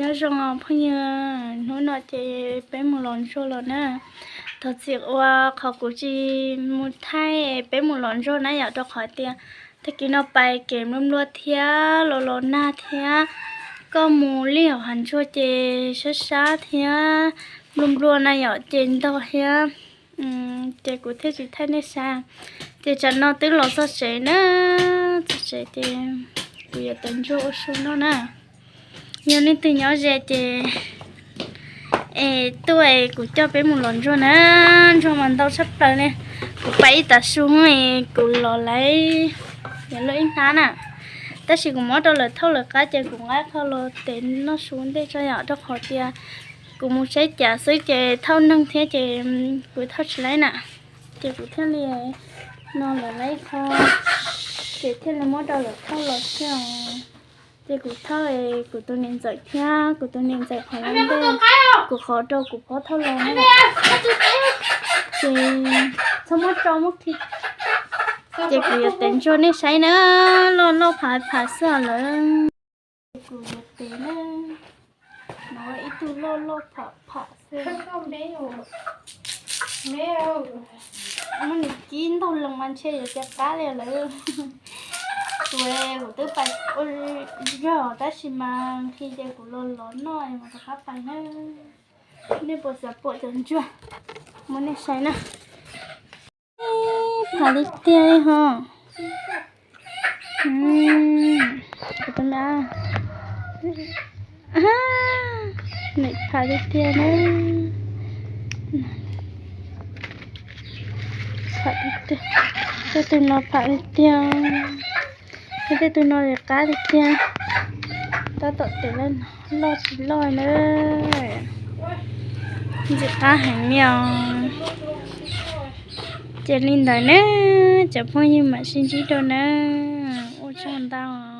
Nyob zoo phooj ywg, hnub no ces peb mus lov ntsuag los na. Thov txim uas qhov kuv tsis mus thaij peb mus lov ntsuag na yom, rau qhov tias tag kis no pais kev nplua nplua thiab los los nag thiab, koj mus li hauv hav ntsuag ces sab sab thiab nplua nplua na yom, ces ntog thiab, ces kuv thiaj tsis thaij nej saib. Ces tsam no twb los txog tsev na, txog tsev ces kuv yuav tev ntsuag ua su noj na. Yog leej twg nyob ze ces es tuaj es kuv coj peb mus lov ntsuag na, ntsuag mas ntau tshaj plaws li. Kuv pais ib tav su es kuv los lawv yuav luaj ib hnab na. Tab sis kuv muab rau lawv thauj lawv qab ces kuv nqa qho los tev noj su ntej tso yom, rau qhov tias kuv mus saib cav xwb ces thauj neeg thiab ces kuv thauj tsis laib na. Ces kuv thiaj li no lawv laib qho, ces thiaj li muab rau lawv thauj los xwb os. Ces kuv thauj es kuv tus niam ntxawm thiab kuv tus niam ntxawm qhov lawv ntej, kuv qhov rau kuv phob thauj los na. Ces txhob muab tso muab khi. Ces kuv yuav tev ntsuag nej saib na, loj loj pham pham xwb os lawm. Ces kuv yuav tev na, no ib tug loj loj pham pham xwb. Muab nws kib ntaug loo mas ntshe yuav cia qab li lawm. Kuv, kuv twb pais ua zog tab sis mas nqhis ces kuv los lov noj mas rov qab pais na. Nej puas xav pom cov ntsuag? Muab nej saib na. Pham li tiag li ho. Kuv tus me, nws pham li tiag na. Pham li tiag. Tej tug no pham li tiag. Tej tug no li qab li tiag. Tab tom tev loj tsis loj na. Ntxim qab heev li os. Ces li ntawd na, cov phooj ywg mam sib ntsib dua na. Ua tsaug ntau.